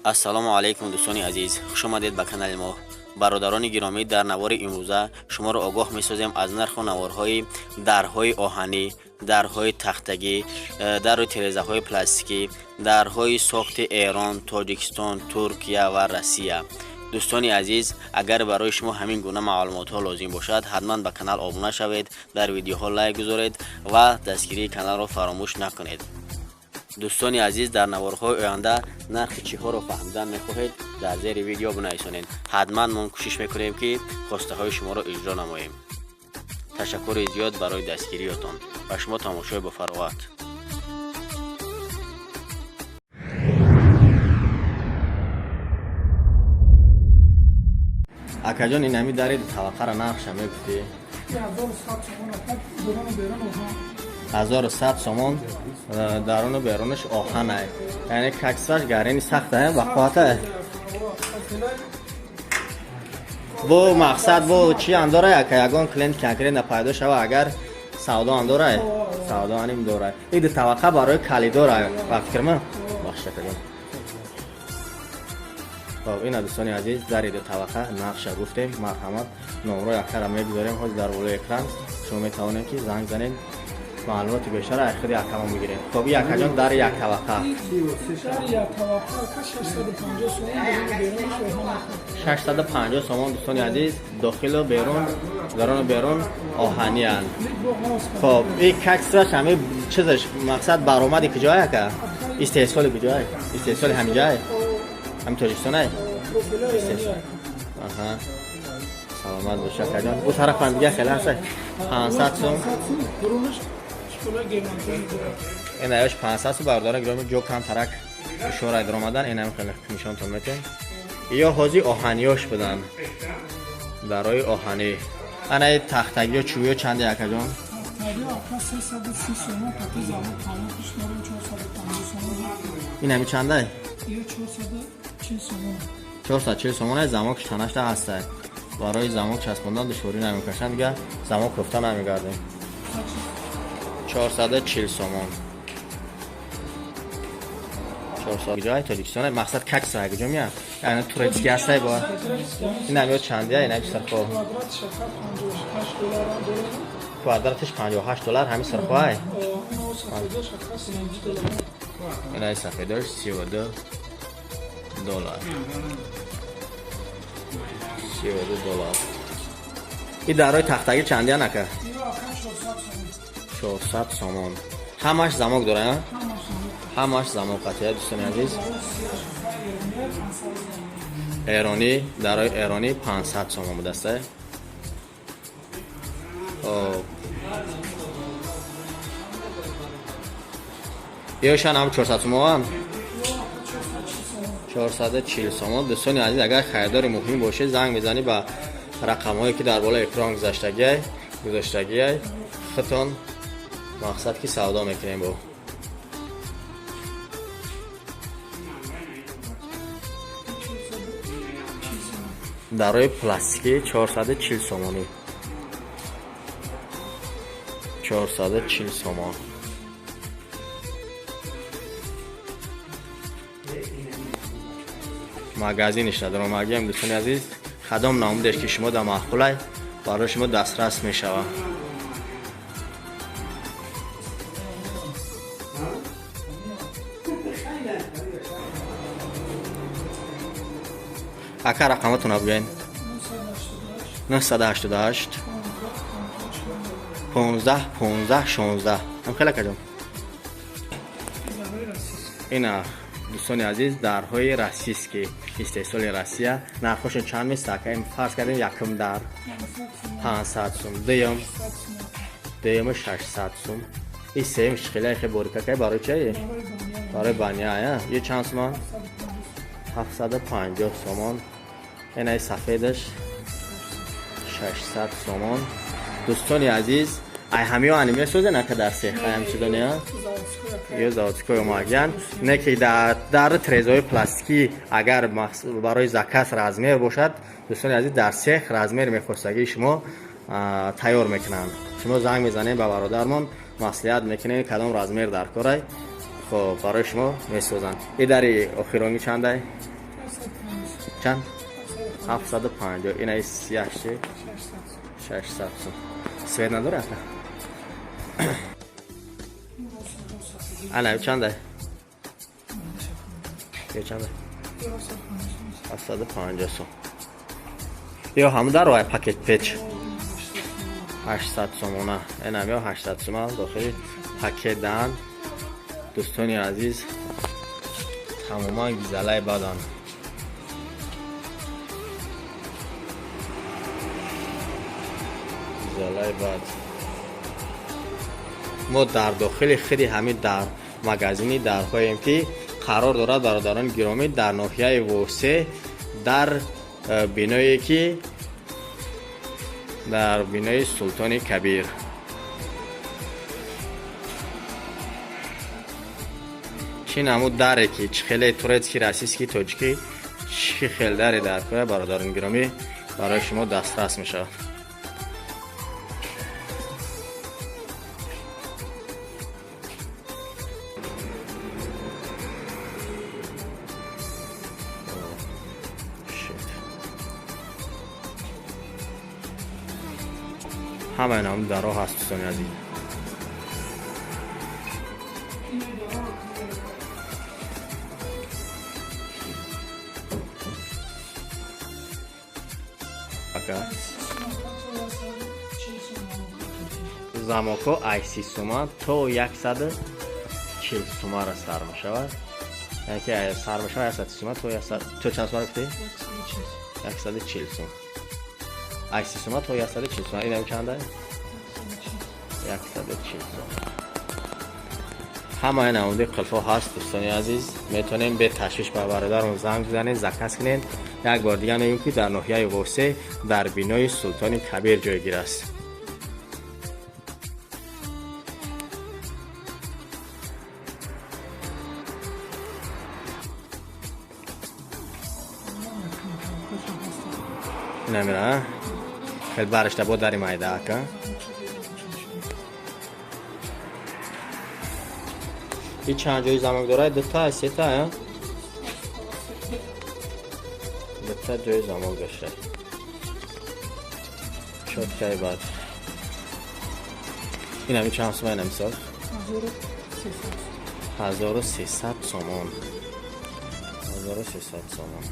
Ассалому алайкум, дӯстони азиз, хушомадед ба канали мо. Бародарони гиромӣ, дар навори имрӯза шуморо огоҳ месозем аз нарху наворҳои дарҳои оҳанӣ, дарҳои тахтагӣ, дару тирезаҳои пластикӣ, дарҳои сохти Эрон, Тоҷикистон, Туркия ва Россия. Дӯстони азиз, агар барои шумо ҳамин гуна маълумотҳо лозим бошад, ҳатман ба канал обуна шавед, дар видеоҳо лайк гузоред ва дастгирии каналро фаромӯш накунед. Дӯстони азиз, дар наворҳои оянда нархи чиҳоро фаҳмидан мехоҳед, дар зери видео бинависонед. Ҳатман мо кӯшиш мекунем, ки хостаҳои шуморо иҷро намоем. Ташаккури зиёд барои дастгириётон. Ба шумо тамошои бофароғат. Акаҷон, ин ҳами дари таваққара нархша мегуфтӣ? 1100 сомон. 1100 сомон, даруну берунаш оҳанай, яъне качестваш гарини сахта, бақуввата. Бо мақсад бо чи андора, ака? Ягон клиент конкретно пайдо шава, агар савдо андора, савдо аним дора. И ду таваққа барои калидора, ба фикрма. Бахшакаҷон. Хоб, ина, дӯстони азиз, дари ду таваққа нақша гуфтем. Марҳамат, номро яккара мегузорем ҳозир дар болои экран, шумо метавонед, ки занг занед, маълумоти бештар аз худи акамо бигиред. Хоб, и акаҷон, дари як таваққа? Дари як таваққа, ака, 650 сомон, даруну берунаш оҳан. 650 сомон, дӯстони азиз, дохилу берун, даруну берун оҳаниянд. Хоб, и качестваш, ҳами чизаш, мақсад, баромади куҷое, ака? Истеҳсоли куҷое? Истеҳсоли ҳамиҷае, ҳами Тоҷикистонае? Аҳа, саломат бош, акаҷон. Ӯ тарафам дига хеле ҳаста, 500 сум. Ин аяш 500 сум. Бародарон гироми, ҷо камтарак ишора даромадан, инам хеле нишонтон метем. Ё ҳози оҳаниёш буданд, барои оҳанӣ. Анаи тахтагиё, чӯбиё чанде, акаҷон? Тахтагиё, ака, 330 сомон, қати завод тамокиш дорем 450 сомон. Ин ҳами чандай? Ё 440 сомон. 440 сомон, замокш танашта ҳастай. Барои замок часпондан душворӣ намекашанд, дига замок кӯфта намегардем. 440 сомон. Ҷои Тоҷикистон, мақсад, качество куҷо меяд? Яъне турецкий ҳастай бо ин ҳам ё чандия? Ин ҳами сирхо? Квадратш, ака, 58 доллар дорем. Квадратиш 58 доллар, ҳами сирхоай? Ино сафедаш, ака, 32 доллар. Инаи сафедаш 32 доллар, 32 доллар. И дарои тахтагӣ чандиян, ака? Ино, ака, 400 сомон. 400 сомон. Ҳамаш замок дора? Ҳамаш замок. Ҳамаш замок қатия, дӯстони азиз. Сияш, ака, эрония, 500 сомон. Эронӣ, дарои эронӣ 500 сомон будаста. Хоб, ёшан ҳам 400 сомон. Ино, ака, 440 сомон. 440 сомон. Дӯстони азиз, агар харидори муҳим бошед, занг мезанӣ ба рақамҳое, ки дар болои экран гузоштагиай. Худтон, мақсад, ки савдо мекунем бо дарои пластикӣ 440 сомонӣ, 440 сомон. Магазиниш надоромагиам, дӯстони азиз, кадом намудеш ки шумо да маъқулай, барои шумо дастрас мешавад. Ака, рақаматонро бигӯед. 988 988 15 15 16. Ҳам хеле, акаҷон. Дарои российский. Ина, дӯстони азиз, дарҳои российский, истеҳсоли Россия. Нархошон чанд места, ака? Фарз кардем, якум дар? 500 сомон. 500 сум, дуюм? 600 сомон. Дуюми 600 сум. И сеюм шхилаи хе борикакай барои чае? Барои баня. Барои баня. Ё чанд суман? 750. 750 сомон. Инаи сафедаш 600 сомон. Дӯстони азиз, ай ҳамиё ани месозен, ака, дар сехаям чидония? Заводской, ака. Ё заводской омагиян. Не ки дар трезои пластикӣ, агар барои заказ размер бошад, дӯстони азиз, дар сех размер мехостагии шумо тайёр мекунанд. Шумо занг мезанед ба бародармон, маслиҳат мекунед, кадом размер дар корай. Хоб, барои шумо месозанд. И дари охиронги чандай? Чанд? 750. Инаи сияҳши? 600 сум. Свет надора ака? Ана чандай? Ё чандай? 750 сум. Ё ҳамун дар вай пакет печ 800 сомона. Инам ё 800 сомон дохили пакетдан. Дӯстони азиз, тамоман гизалаи бадан. Гизалаи бад. Мо дар дохили худи ҳамин дар магазини дарҳоем, ки қарор дорад, бародарони гиромӣ, дар ноҳияи Восе, дар биное ки дар бинои Султони Кабир. Чӣ намуд даре ки чӣ хеле турецкий, российский, тоҷикӣ, чӣ хел даре дар кӯя, бародарони гиромӣ, барои шумо дастрас мешавад. Ҳамаи намуд даро ҳаст, дӯстони азиз. Ака, замокҳо ай 30 сума то 140 сумара сар мешавад. Яъне ки сар мешавад 130 сума то 100, то чанд сума гуфтӣ? 140 сум. Ай 30 сума то 140 сума. Инам чанда? 140 сум. Ҳамаи намуди қилфҳо ҳаст, дӯстони азиз. Метавонем бе ташвиш ба бародарон занг бизанед, заказ кунед. Як бор дигар мегӯем, ки дар ноҳияи Восе, дар бинои Султони Кабир ҷойгир аст. Инамира хел баришта бо дари майда, ака. И чанд ҷои замок дорад? Дута, сета? Дута ҷои замок дошта. Чоткаи бад. Инами чанд сума, ина мисол? 1300 сомон. 1300 сомон.